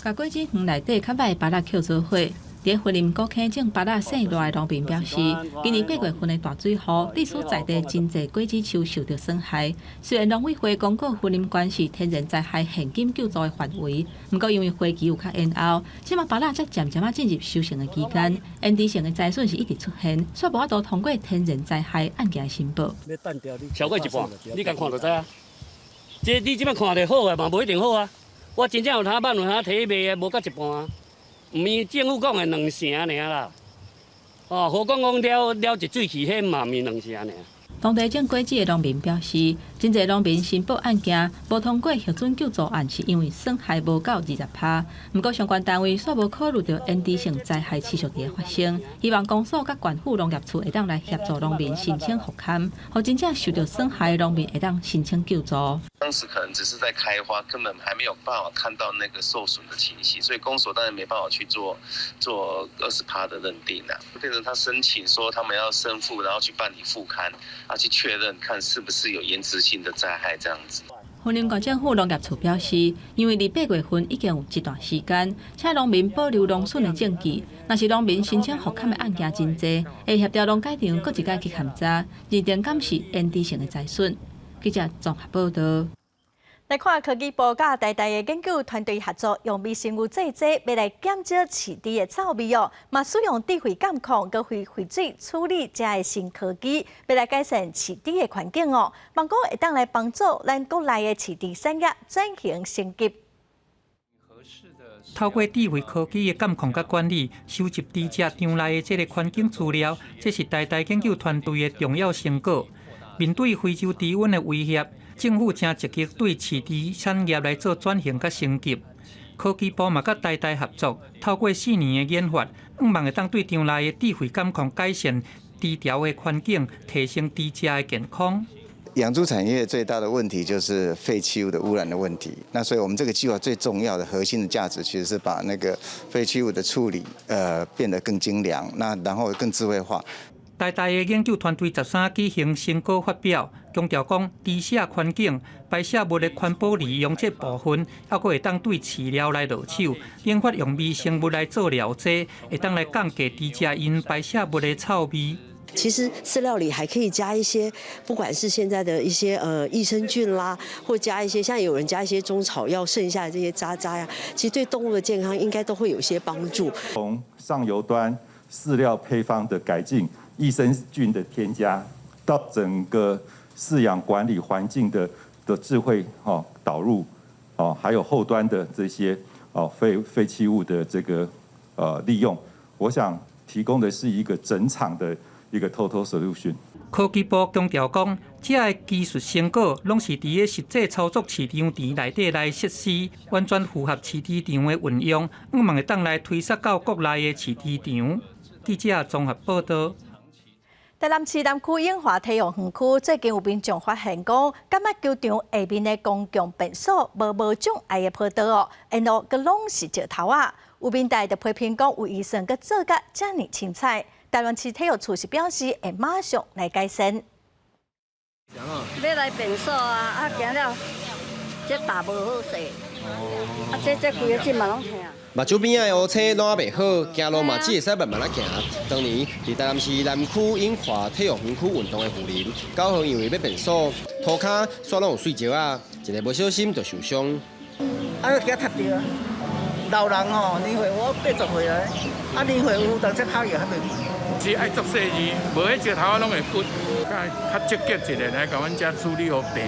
共果子園內底較歹的芭樂抾做伙，佇雲林古坑種芭樂姓賴的農民表示，今年八月份的大水雨，致使在地真濟果子樹受著損害。雖然農委會公告雲林縣是天然災害現金救助的範圍，毋過因為花期有較延後，這馬芭樂才漸漸仔進入收成的期間，延遲性的災損是一直出現，煞無法度通過天然災害案件申報。超過一半，你共看就知啊。這你這擺看著好的嘛，無一定好啊。我真正有通挽有通提賣的，無到一半啊。毋是政府講的兩成爾啦，哦，何講講了了一水氣，彼嘛毋是兩成爾。當地種果子的農民表示，真濟農民申報案件無通過核准救助案，是因為損害無夠20%。毋過相關單位煞無考慮著延遲性災害持續佇咧發生，希望公所佮縣府農業處會當來協助農民申請復勘，予真正受著損害的農民會當申請救助。當時可能只是在開花，根本還沒有辦法看到那個受損的情形，所以公所當然沒辦法去做20%的認定啦。變成他申請說他們要申復，然後去辦理復勘，啊去確認看是不是有延遲性的災害這樣子。雲林縣政府農業處表示，因為離八月份已經有一段時間，請農民保留農損的證據。若是農民申請復勘的案件真濟，會協調農改場閣一擺去勘查，認定敢是延遲性的災損。記者綜合報道。來看科技部佮台大的研究團隊合作，用微生物製劑欲來減少飼豬的臭味哦，嘛使用智慧監控佮廢水處理這个新科技，欲來改善飼豬的環境哦。望講會當來幫助咱國內的飼豬產業轉型升級。透過智慧科技的監控佮管理，收集豬隻場內的這个環境資料，這是台大研究團隊的重要成果。面對非洲豬瘟的威脅，政府正積極對飼豬產業來做轉型佮升級。科技部嘛佮台大合作，透過4年的研發，向望會當對場內的智慧監控改善豬槽的環境，提升豬隻的健康。養豬產業最大的問題就是廢棄物的污染的問題。那所以我們這個計劃最重要的核心的價值，其實是把那個廢棄物的處理，變得更精良，那然後更智慧化。台大的研究團隊13舉行成果發表，強調講，豬舍環境、排泄物的環保利用這部分，猶閣會當對飼料來落手，研發用微生物來做療劑，會當來降低豬隻𪜶排泄物的臭味。其實飼料裡還可以加一些，不管是現在的一些益生菌啦，或加一些像有人加一些中草藥剩下的這些渣渣呀，其實對動物的健康應該都會有些幫助。從上游端飼料配方的改進、益生菌的添加，到整個飼養管理環境的智慧導入，哦，還有後端的這些哦廢棄物的這個利用，我想提供的是一個整場的一個 total solution。科技部強調講，這个技術成果攏是佇咧實際操作飼場池內底來實施，完全符合飼豬場的運用，向望會當來推捒到國內的飼豬場。記者綜合報道。台南市南區永華體育園區最近有民眾發現講，感覺球場下面的公共便所無障礙的坡道哦，沿路閣攏是石頭仔。有民代就批評講，有預算閣做甲遮爾凊彩。台南市體育處是表示會馬上來改善。欲來便所啊，啊行了，這踏無好勢，啊這這規个頸嘛攏疼。目睭邊仔的烏青攏猶袂好，行路嘛只會使慢慢仔行。當年佇台南市南區永華體育園區運動的婦人，9號因為欲便所，塗跤煞攏有碎石仔，一个無小心就受傷。啊，驚踢著啊！老人吼，年歲我80歲啊，啊年歲有當時口藥還袂。是愛足細膩，無彼石頭仔攏會骨，較較積極一點來共阮遮處理予平。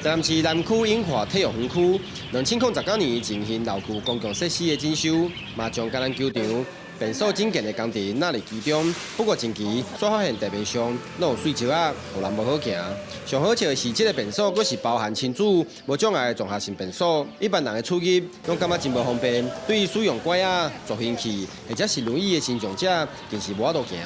台南市南區永華體育園區，2019年進行老舊公共設施的整修，嘛將橄欖球場便所整建的工程納入其中。不過近期煞發現地面上攏有碎石仔，予人無好行。上好笑的是，這个便所閣是包含親子無障礙的綜合性便所，一般人的出入攏感覺真無方便。對於使用拐仔、助行器或者是輪椅的身障者，更是無法度行。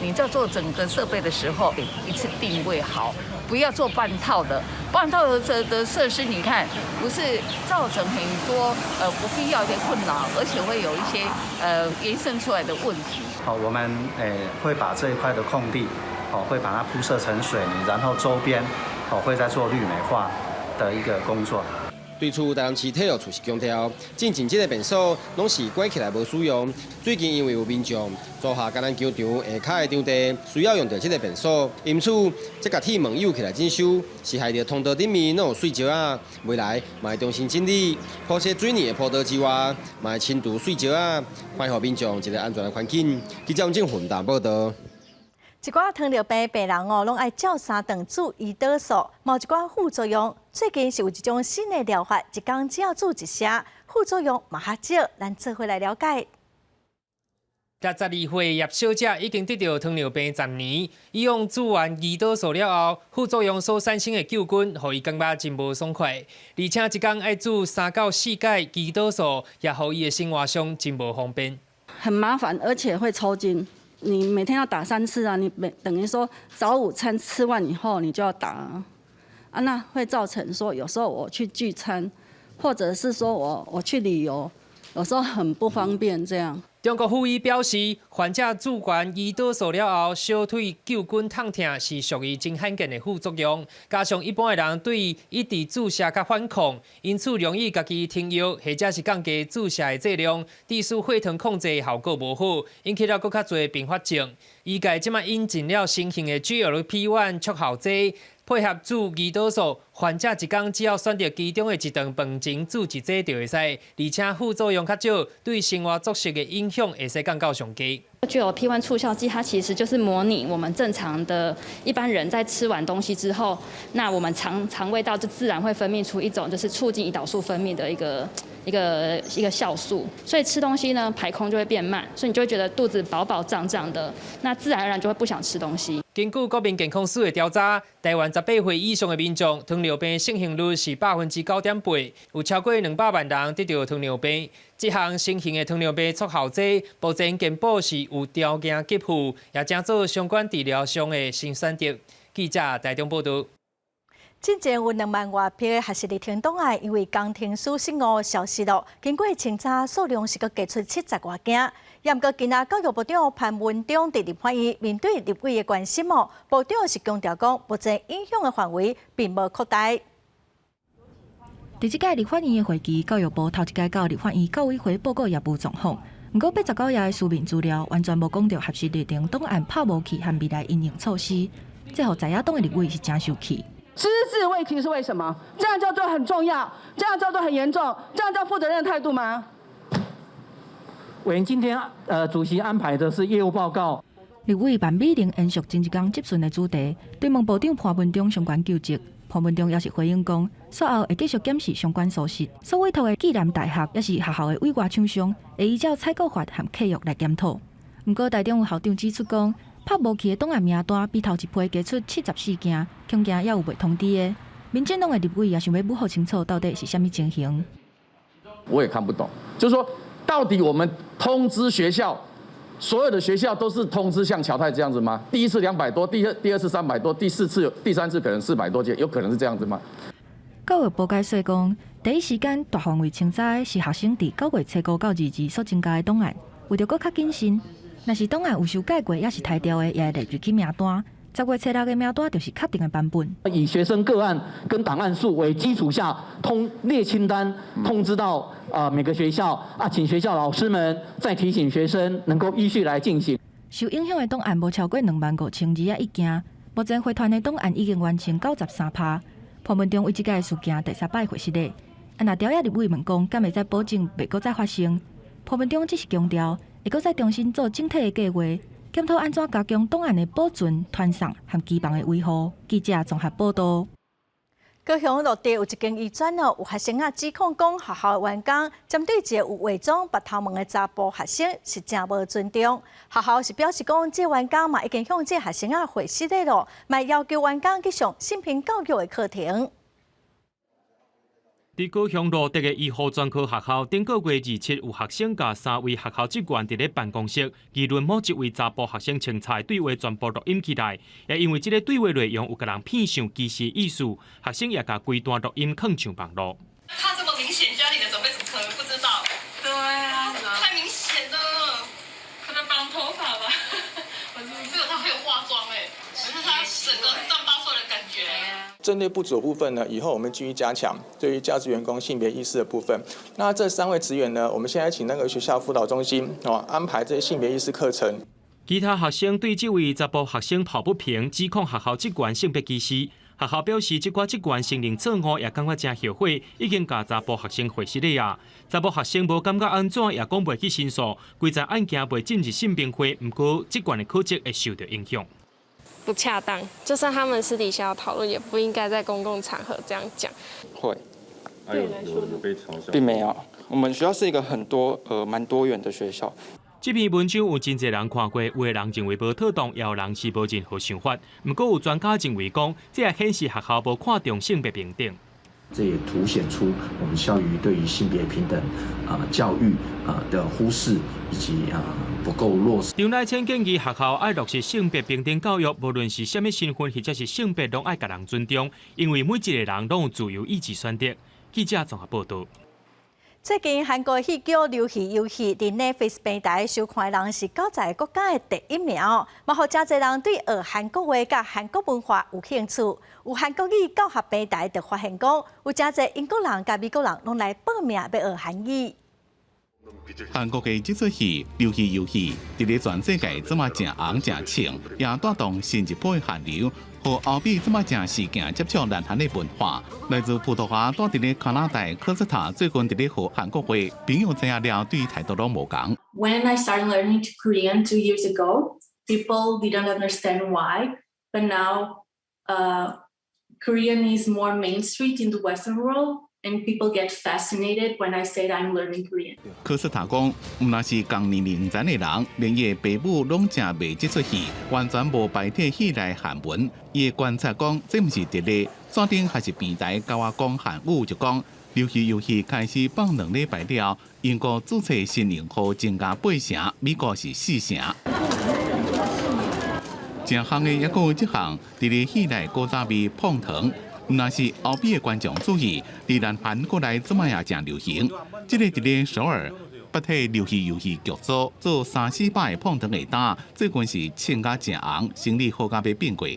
你在做整個設備的時候，一次定位好，不要做半套的。半套的這的設施，你看不是造成很多不必要的困擾，而且會有一些延伸出來的問題。好，我們會把這一塊的空地，哦會把它鋪設成水泥，然後周邊哦會再做綠美化的一個工作。對此，台南市體育處是強調，進前這个便所攏是關起來無使用。最近因為有民眾租下橄欖球場下跤的場地，需要用著這个便所，因此這共鐵門誘起來整修，是害著通道頂面攏有碎石仔。未來嘛會重新整理，鋪設水泥的坡道之外，嘛會清除碎石仔，恢復民眾一个安全的環境。記者王正雲台報導。一寡糖尿病病人哦，攏愛照三頓注胰島素，嘛有一寡副作用。最近是有一種新的療法，一工只要注一射，副作用嘛較少。咱做伙來了解。62歲葉小姐已經得著糖尿病10年，以往注完胰島素了後，副作用所產生的糾筋，予伊感覺真無爽快。而且一工愛注3到4擺胰島素，也予伊的生活上真無方便。很麻煩，而且會抽筋。你每天要打3次啊！你每等於說早午餐吃完以後，你就要打啊，那會造成說有時候我去聚餐，或者是說我去旅遊，有時候很不方便這樣。中國獸醫表示，患者注完胰島素了後，小腿舊筋痛疼是屬於真罕見的副作用。加上一般的人對一直注射較反抗，因此容易家己停藥，或者是降低注射的劑量，致使血糖控制效果無好，引起了閣較濟併發症。醫界這擺引進了新型的 GLP-1 促效劑，配合注胰島素，患者一工只要選擇其中的一頓飯前注一劑就會使，而且副作用較少，對生活作息的影響會使降到上低。 GLP-1 促效劑，它其實就是模擬我們正常的一般人在吃完東西之後，那我們腸胃道就自然會分泌出一種就是促進胰島素分泌的一個酵素，所以吃東西呢排空就會變慢，所以你就會覺得肚子飽飽脹脹的，那自然而然就會不想吃東西。根據國民健康署的調查，台灣18歲以上的民眾糖尿病盛行率是9.8%，有超過200萬人得著糖尿病。這項新型的糖尿病促效劑，目前健保是有條件給付，也正做相關治療上的新選擇。記者台中報導。進前有2萬外批的學習歷程檔案，因為工程師失誤消失了。經過清查，數量是閣加出70外件。毋過今仔教育部長潘文忠佇立法院面對立委的關心哦，部長是強調講，目前影響的範圍並無擴大。佇這屆立法院的會期，教育部頭一擺到立法院教委會報告業務狀況。毋過89頁的書面資料完全無講著學習歷程檔案拍無去和未來因應措施，這予在野黨的立委是誠生氣。只字未提是為什麼？這樣叫做很重要，這樣叫做很嚴重，這樣叫負責任的態度嗎？委員今天主席安排的是業務報告。立委范美玲延續前一工質詢的主題，追問部長潘文忠相關究責。潘文忠也是回應講，煞後會繼續檢視相關疏失，所委託的暨南大學抑是學校的委外廠商，會依照採購法和契約來檢討。毋過台中有校長指出講，拍無去的檔案名單比頭一批加出74件，恐驚猶有未通知的。民進黨的立委也想欲摸清楚到底是啥物情形。我也看不懂，就是說到底我們通知學校，所有的學校都是通知像僑泰這樣子嗎？第一次200多，第二次300多，第四次、第三次可能400多件，有可能是這樣子嗎？教育部解釋講，第一時間大範圍清查的是學生佇9月初5到22所增加的檔案，為著閣較謹慎，若是檔案有修改過，抑是刣掉的，也會列入去名單。10月初6的名單就是確定的版本。以學生個案跟檔案數為基礎下，通列清單通知到每個學校啊，請學校老師們再提醒學生能夠依序來進行。受影響的檔案無超過25,021件，目前回傳的檔案已經完成93%。潘文忠為這个事件第三擺回失禮，啊，若朝野立委問講，敢會使保證袂閣再發生？潘文忠只是強調，會閣再重新做整體的計劃。檢討按怎加強檔案的保存、傳送和機房的維護。記者綜合報道。高雄蘆竹有一間醫專哦，有學生仔指控講學校的員工針對一個有化妝、拔頭毛的查埔學生是誠無尊重。學校是表示講，這個員工嘛已經向這個學生仔回失禮囉，嘛要求員工去上性平教育的課程。佇高雄蘆竹的醫護專科學校，頂個月27有學生佮三位學校職員佇咧辦公室議論某一位查埔學生穿插對話全部錄音起來，也因為這个對話內容有共人片上歧視意思，學生也共規段錄音囥上網路。他這麼明顯，家裡的長輩怎麼可能不知道？對啊，太明顯了，可能綁頭髮吧。沒有，他還有化妝哎，可是他整個散發出來的感覺。針對不足部分呢，以後我們繼續加強對於教職員工性別意識的部分。那這三位職員呢，我們現在請那個學校輔導中心哦安排這些性別意識課程。其他學生對這位查埔學生抱不平，指控學校職員性別歧視。學校表示，這寡職員承認錯誤，也感覺誠後悔，已經共查埔學生回失禮啊。查埔學生無感覺按怎，也講袂去申訴，規層案件袂進入性平會，毋過職員的考績會受到影響。不恰當，就算他們私底下討論，也不應該在公共場合這樣講。會，有被嘲笑？並沒有。我們學校是一個很多蠻多元的學校。這篇文章有真濟人看過，有的人認為無妥當，也有人是無任何想法。毋過有專家認為講，這也顯示學校無看重性別平等。這也凸顯出我們校園對於性別平等教育的忽視以及不夠落實。張乃千建議學校愛落實性別平等教育，無論是啥物身份或者是性別，攏愛共人尊重，因為每一個人攏有自由意志選擇。記者綜合報道。最近韓國戲劇《魷魚遊戲》佇 Netflix 平台收看的人是90個國家的第一名，嘛予誠濟人對學韓國話佮韓國文化有興趣。有韓國語教學平台就發現講，有誠濟英國人佮美國人攏來報名欲學韓語。韓國的這齣戲《魷魚遊戲》佇咧全世界這麼誠紅誠衝，也帶動新一波的韓流，予歐美這麼誠時行接觸南韓的文化。來自葡萄牙蹛佇咧加拿大科斯塔最近佇咧學韓國話，朋友知影了對態度攏無仝。 When I started learning Korean 2 years ago, people didn't understand why, but now Korean is more mainstream in the Western world. And people get fascinated when I say I'm learning Korean. 科斯塔講，毋但是仝年齡層的人，連伊的爸母攏誠迷這齣戲，完全無排斥戲內韓文。伊的觀察講，這毋是特例，紙頂還是平台共我講韓語就講，魷魚遊戲開始放2禮拜了，英國註冊新用戶增加八成，美國是四成。誠夯的抑閣有這項，佇咧戲內古早味碰糖。毋但是歐美的觀眾注意，佇南韓國內這擺也誠流行。這个佇咧首爾，捌替魷魚遊戲劇組做三四百个碰糖的擔，最近是衝甲誠紅，生意好甲欲變過。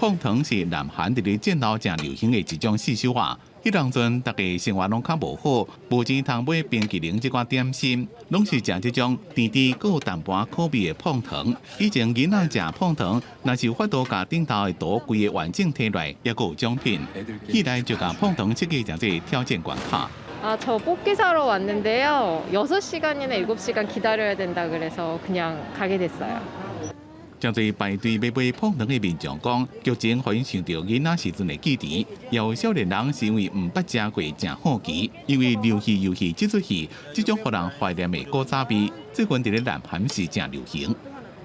碰糖是南韓佇咧戰後誠流行的一種細小仔。彼當陣，大家生活攏較無好，無錢通買冰淇淋這款點心，攏是食這種甜甜閣有淡薄仔苦味的碰糖。以前囡仔食碰糖，若是有法度共頂頭的圖規个完整提來，抑閣有獎品。戲內就共碰糖設計成這個挑戰關卡。 아, 저 뽑기 사러 왔는데요. 6시간이나 7시간 기다려야 된다 그래서 그냥 가게 됐어요. 誠濟排隊欲買碰糖的民眾講，劇情予𪜶想著囡仔時陣的記憶，也有少年人是因為毋捌食過，誠好奇。因為魷魚遊戲這齣戲，這種予人懷念的古早味，最近佇咧南韓是誠流行。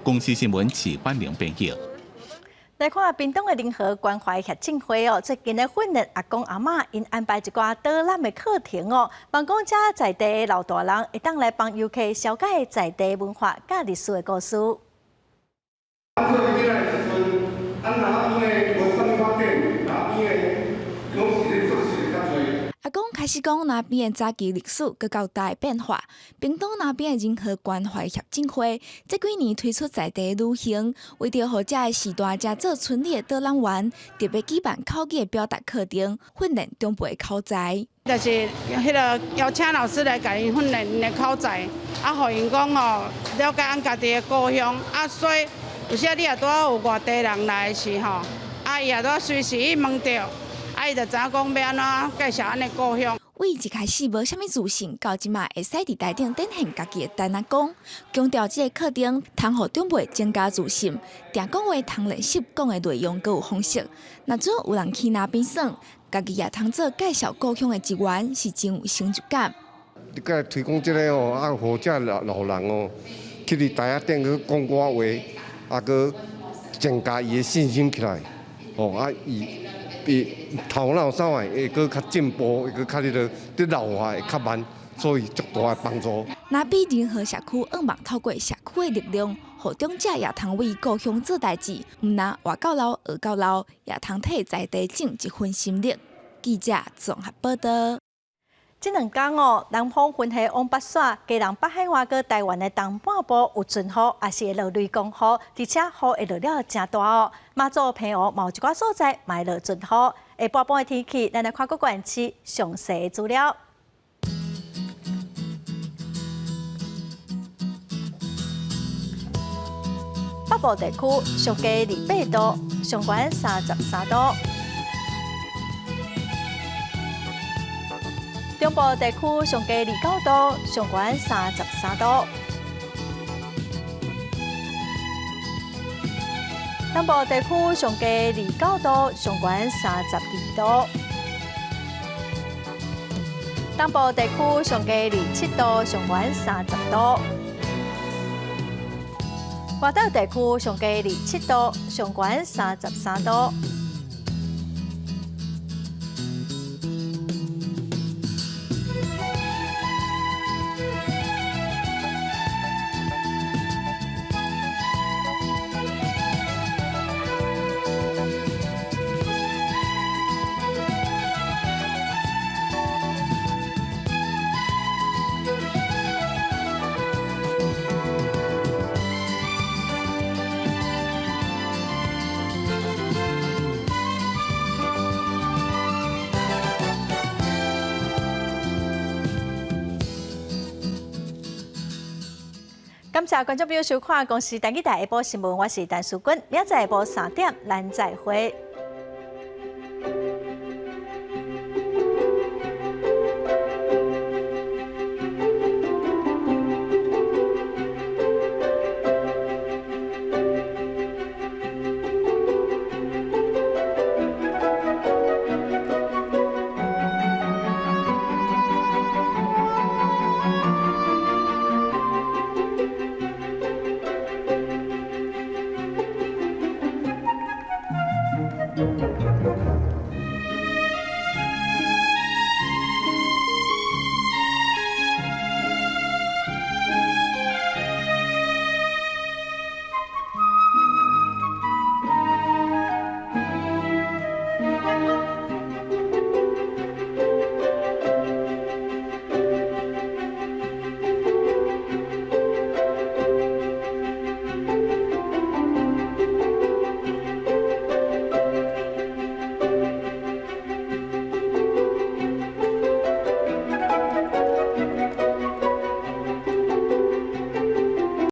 公視新聞齊歡玲編譯。來看屏東的仁和關懷協進會哦，最近咧訓練阿公阿嬤，𪜶安排一寡導覽的課程哦，望講遮在地的老大人會當來幫遊客紹介在地文化佮歷史的故事。阿公開是講那邊的早期歷史閣較大的變化。屏東那邊的仁和關懷協進會，這幾年推出在地旅行，為著予遮个時段遮做村里的導覽員，特別舉辦口語的表達課程，訓練長輩的口才。就是彼个邀請老師來共𪜶訓練𪜶的口才，啊，予𪜶講吼了解咱家己的故鄉，啊，所以有時你若拄仔有外地人來的時吼，啊，伊也拄仔隨時去問著，啊，伊就知影講欲按怎介紹咱的故鄉。對一開始無啥物自信，到這馬會使佇台頂展現家己的陳阿公，強調這个課程通予長輩增加自信，定講話通練習講的內容閣有方式。若準有人去那邊耍，家己也通做介紹故鄉的一員，是真有成就感。你閣推廣這个哦，啊，予遮老老人哦，去佇台仔頂去講歌話，啊，閣增加伊的信心起來，吼啊，伊伊頭腦啥會會閣較進步，會閣較彼个佇老化會較慢，所以足大的幫助。若比仁和社區向望透過社區的力量，予長者也通為故鄉做代誌，毋但活到老學到老，也通替在地盡一份心力。記者綜合報道。這兩工哦，南方雲系往北徙，基隆北海岸佮台灣的東半部有陣雨，也是會落雷公雨，而且雨會落了誠大哦。馬祖、澎湖嘛有一寡所在嘛會落陣雨。下晡半的天氣，咱來看各縣市詳細的資料。北部地區上低28度，上懸33度。中部地區上低29度，上懸33度。南部地區上低29度，上懸32度。東部地區上低27度，上懸30度。外島地區上低27度，上懸33度。感謝觀眾朋友收看《公視台語台下晡新聞》，我是陳淑君，明仔載下晡3點，咱再會。